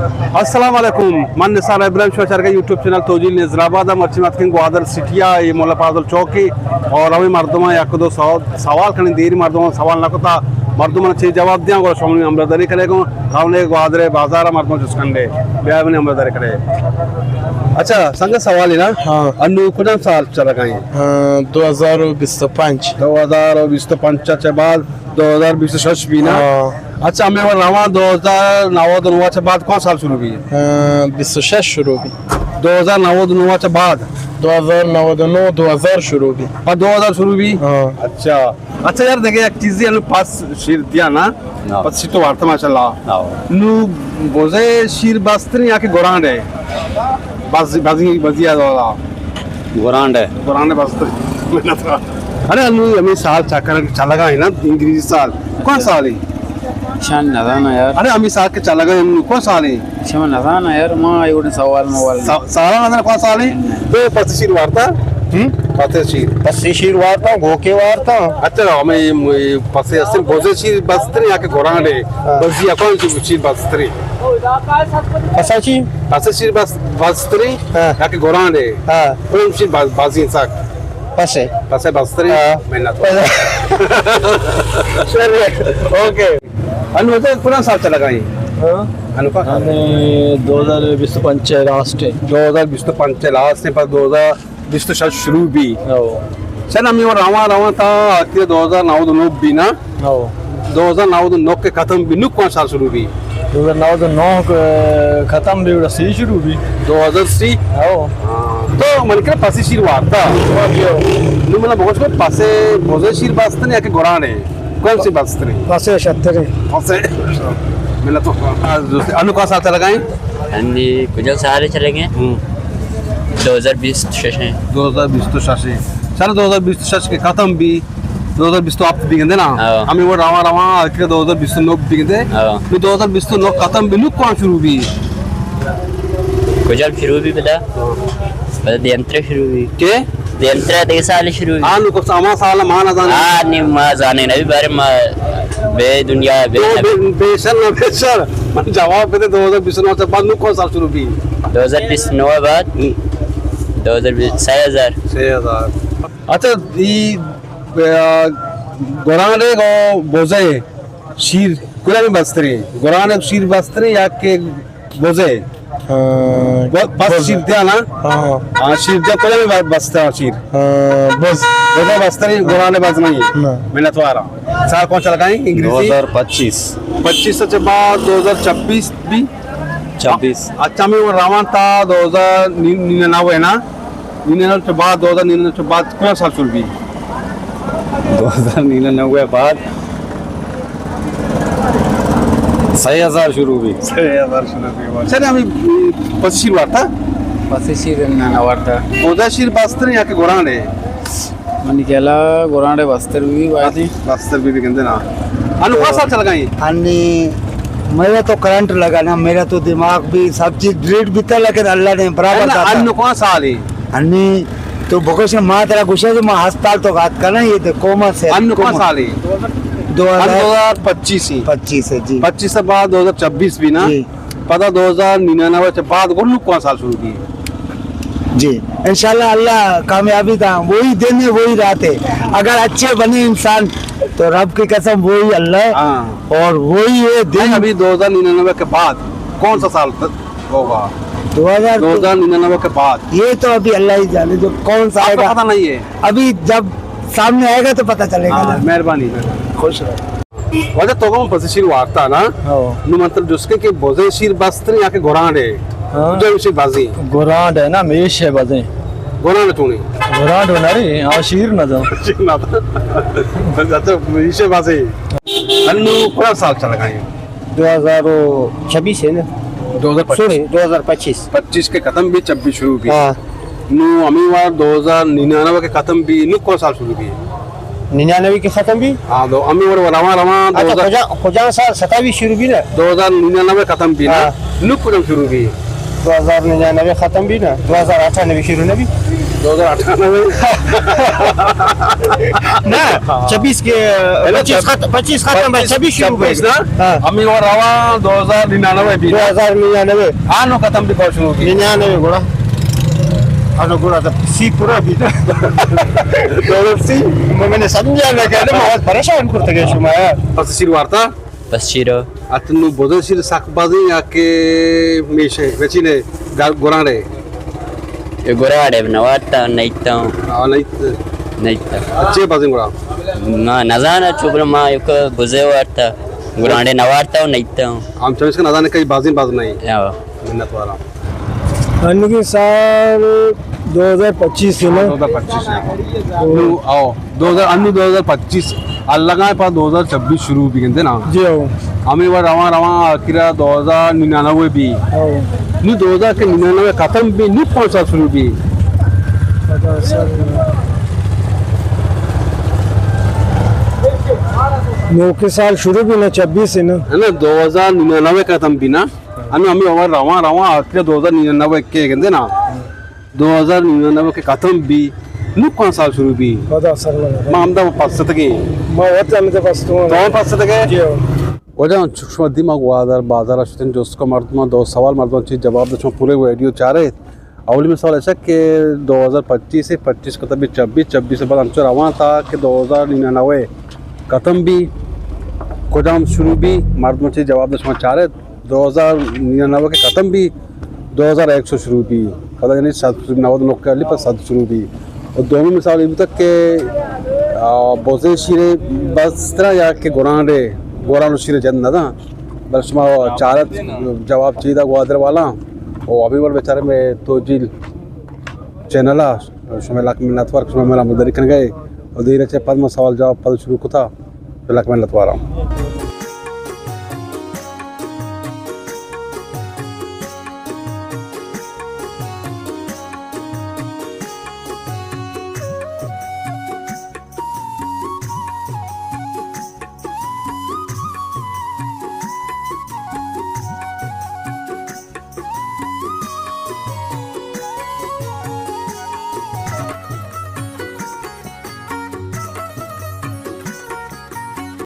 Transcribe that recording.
السلام علیکم، من نثار ابراہیم، شما چارگا یوٹیوب چینل توجیل نظر آباد ءَ۔ مرچی ما اتکیں گوادر سٹی ءَ، اے مولا فاضل چوک ءَ، اور ہمے مردماں یک دو سو-، سوال کنیں، دیر مردماں سوال نہ کتا، مردماں چے جواب دیاں، گڑا شما منی ہمراہداری کنئے گوں، ہمے گوادر بازار ءَ مردماں جست کنئے، بیا منی ہمراہداری کنئے۔ اچھا، سنگت سوالے نا؟ ہاں۔ انو کجام سال چلگا ایں؟ ہاں، دو ہزار و بیست و پنچ۔ دو ہزار و بیست و پنچ چہ بعد دو ہزار بیست و شش بی نا؟ ہاں۔ اچھا، ہمے وڑ رواں دو ہزار نود و نو چہ بعد کون سال شروع بی؟ ہاں، بیست و شش شروع بی۔ دو ہزار نود و نو چہ بعد؟ دو ہزار نود و نو، دو ہزار شروع بی۔ پہ دو ہزار شروع بی؟ ہاں۔ اچھا۔ اچھا یار، دگہ یک چیزے، انو پس شیر دیا نا؟ ہاں۔ پس شیر تو وارتا ماشاءاللہ۔ ہاں۔ نو بوزے شیر بستریں یا کہ گورانڈے؟ بز-، بزی، بزی ءَ دولا۔ گورانڈے۔ گورانڈے بستریں۔ ارے انو ہمے سال چکر چلگا ایں نا، انگریزی سال۔ کون سال ایں؟ شان نزاناں یار۔ ارے ہمے سال کہ چلگا ایں، انو کون سال ایں؟ شما نزاناں یار، ما اے وڑیں سوال موال نہ۔ سا-، سالا نزاناں کون سال ایں؟ نہ۔ تو پس شیر وارتا؟ ہم؟ پس شیر۔ پس شیر وارتا، گوکے وارتا۔ اچھا، ہمے پس استیں بوزے شیر بستریں یا کہ گورانڈے؟ ہاں۔ بزی ءَ کون شیر بستریں؟ پس شیر؟ پس شیر بس-، بستریں؟ ہاں۔ یا کہ گورانڈے؟ ہاں۔ کون شیر بز-، بزی سک؟ پسے۔ پسے بستریں؟ ہاں۔ منت۔ شر، اوکے۔ انو تو کجام سال چلگا ایں؟ ہاں؟ انو کون سال؟ ہمے دو ہزار بیست و پنچ لاسٹ ایں۔ دو ہزار بیست و پنچ لاسٹ ایں، پس دو ہزار بیست و شش شروع بی۔ او۔ چل ہمے وڑ رواں رواں تا آخر دو ہزار نود و نو بی نا؟ او۔ دو ہزار نود و نو کہ ختم بی، نو کون سال شروع بی؟ دو ہزار نود و نو کہ ختم بی، گڑا سی شروع بی۔ دو ہزار سی؟ او۔ ہاں۔ تو من کرا پس شیر وارتا۔ او، جی، او۔ نو منا بگوش کہ پس بوزے شیر بستریں یا کہ گورانڈے؟ کون سی بستریں؟ پس شتریں۔ پس۔ ملا تو۔ انو کون سال چلگا ایں؟ ہندی کجا سال چلگا ایں؟ ہم۔ دو ہزار بیست شش ایں۔ دو ہزار بیست شش ایں۔ چلو دو ہزار بیست شش کہ ختم بی، دو ہزار بیست ہفت بی گندے نا؟ ہاں۔ ہمے وڑ رواں رواں، آخر دو ہزار بیست نو بی گندے۔ ہاں۔ نو دو ہزار بیست نو ختم بی، نو کون شروع بی؟ کجا شروع بی پدا؟ ہاں۔ پدا دیمترا شروع بی۔ کہ؟ دیمترا دگہ سال شروع بی۔ ہاں، نو کس ہما سال ما نزانیں۔ ہاں، نی ما زانیں، نبی بارے ما بے دنیا بے تو بے، بے شر نہ بے شر۔ من جواب بدے، دو ہزار بیست نو چہ بعد نو کون سال شروع بی؟ دو ہزار بیست نو بعد؟ ہم۔ دو ہزار بیست، سہ ہزار۔ سہ ہزار۔ اچھا، ای، آ، گورانڈے گو بوزے شیر کجامی بستریں؟ گورانڈے شیر بستریں یا کہ بوزے؟ ہاں، ب-، پس بوزے۔ شیر دیا نا؟ ہاں۔ ہاں، شیر دیا کجامی ب-، بستر شیر؟ ہاں، بوز۔ بوزے بستریں، گورانڈے بز نہیں۔ نہ۔ منت وارا۔ سال کون چلگا ایں انگریزی؟ دو ہزار پچیس۔ پچیس چہ بعد دو ہزار چھبیس بی؟ چھبیس۔ اچھا، ہمے وڑ رواں تا دو ہزار نینانوے نا؟ نینانوے چہ بعد، دو ہزار نینانوے چہ بعد کجام سال شروع بی؟ دو ہزار نینانوے بعد سہ ہزار شروع بی۔ سہ ہزار شروع بی۔ سر، ہمے پس شیر وارتا؟ پس شیر نہ، نہ وارتا۔ بوزے شیر بستریں یا کہ گورانڈے؟ منی خیالا گورانڈے بستر بی بایدیں۔ بستر بی بی گندے نا۔ انو کون سال چلگا ایں؟ انی میرا تو کرنٹ لگا نا، میرا تو دماغ بھی سب چیز ڈیلیٹ بیتا، لیکن اللہ نے برابر انو، داتا۔ انو کون سال ایں؟ انی تو بگوش، ما ترا گوشے تو ما ہسپتال تو گات کنا، یہ تو کوما سے انو کون کوما۔ سال ایں؟ دو ہزار انو دو ہزار پچیس ایں۔ پچیس ایں، جی۔ پچیس بعد دو ہزار چھبیس بی نا؟ جی۔ پدا دو ہزار نینانوے چہ بعد گڑا نو کون سال شروع بی؟ جی، انشاءاللہ اللہ کامیابی دا، وہی دن ہے، وہی رات ہے۔ اگر اچھے بنے انسان تو رب کی قسم وہی اللہ ہے۔ ہاں۔ اور وہی ہے دن۔ نہیں، ابھی دو ہزار نینانوے کے بعد کون سا سال ہوگا؟ دو ہزار۔ دو ہزار نینانوے کے بعد۔ یہ تو ابھی اللہ ہی جانے جو کون سا آپ آئے کو گا۔ پتہ نہیں ہے۔ ابھی جب سامنے آئے گا تو پتہ چلے گا ہاں، نا۔ مہربانی۔ خوش رہو۔ واجہ تو گوں پس شیر وارتا نا؟ ہاں۔ نو من ترا جست کن کہ بزیں شیر بزتریں یا کہ گورانڈے؟ ہاں۔ کجام شیر بزیں؟ گورانڈے نا، ہمیش بزیں۔ گورانڈ چونیں؟ گورانڈ نہ رے، آ شیر نہ زان۔ شیر نہ زان۔ اچھا، ہمیش بزیں۔ انو کجام سال چلگا ایں؟ دو ہزار و چھبیس ہے نا؟ دو ہزار پچیس۔ سوری، دو ہزار پچیس۔ پچیس کے ختم بی، چھبیس شروع بی۔ ہاں۔ نو ہمے وار دو ہزار ننانوے کے ختم بی، نو کون سال شروع بی؟ ننانوے کے ختم بی؟ ہاں، تو ہمے وار رواں رواں اچھا، دو ہزار کجا، کجا سال؟ ستائیس شروع بی نا؟ دو ہزار ننانوے ختم بی نا؟ ہاں۔ نو کجام شروع بی؟ دو ہزار ننانوے ختم بی نا؟ دو ہزار اٹھانوے شروع نہ بی؟ دو ہزار اٹھانوے۔ نہ، چھبیس کے، پہلے پچیس چھب-، ختم، پچیس ختم ہے، پچیس، چھبیس شروع ہوئے۔ چھبیس نا؟ ہاں۔ ہمیں وہ رواں دو ہزار ننانوے بھی نا؟ دو ہزار ننانوے۔ آنو ختم بھی کور شروع کی۔ ننانوے گڑا۔ آنو گڑا تو سی پورا بھی نا۔ دو ہزار سی۔ میں نے سمجھا نہ کہ میں بہت پریشان کرتے گئے شما یار۔ پس شیر وارتا؟ پس شیر۔ ات نو بزن شیر سک بازیں یا کہ میشے، وچی نے گل-، گرانڈے؟ اے گرانڈے نوارتا، نیتا۔ آ، نیت۔ نیتا۔ اچھے بازیں گڑا؟ ما نزانا چوبر ما یک بزے وارتا، گرانڈے نوارتا و نیتا۔ ہم چمیس کہ نزانے کئی بازیں باز نہیں۔ یا۔ منت وارا۔ انگی سال دو ہزار پچیس ہے نا؟ دو ہزار پچیس ہے۔ نو، آؤ، دو ہزار، انو دو ہزار پچیس، اللہ گائے پا دو ہزار چھبیس شروع بھی گندے نا۔ جی ہو۔ ہمیں وہ رواں رواں آخرا دو ہزار ننانوے بھی۔ ہو۔ نو دو ہزار کے ننانوے ختم بھی، نو پانچ سال شروع بھی۔ نو کے سال شروع بھی نا، چھبیس ہے نا؟ ہے نا، دو ہزار ننانوے ختم بھی نا۔ انو ہمیں عمر رواں رواں آخر دو ہزار ننانوے کے گندے نا، دو ہزار ننانوے کے ختم بھی، نو کون سال شروع بھی۔ پدا سال لگا۔ ما ہمدا پستگیں۔ ما وت ہمدا پستوں۔ تو پستگے؟ جی ہو۔ وجہ چک شما دیما گوادر بازار شتن جست کو مردمان دو سوال مردمان چی جواب دے، شما پورے ویڈیو چارے۔ اولی میں سوال ایسا کہ دو ہزار پچیس سے پچیس ختم بھی، چھبیس، چھبیس سے بعد ہم چو رواں تا کہ دو ہزار ننانوے ختم بھی، کجام شروع بھی، مردمان چی جواب دے، شما چارے۔ دو ہزار ننانوے کے ختم بھی، دو ہزار ایک سو شروع بھی۔ پدا یعنی صد، نود نو کے علی پر صد شروع بھی۔ اور دومی مثال یہ بوتا کہ، آ، بوزے شیرے بس طرح یا کہ گوران رے، گوران شیرے جند نہ دا۔ بل شما چارت جواب چیدا گوادر والا۔ اور ابھی بل بیچارے میں تو جیل چینل آ، شما لک منت وار، شما میرا مدری کن گئے۔ اور دیر چے پد ما سوال جواب پد شروع کتا۔ لک منت وارا۔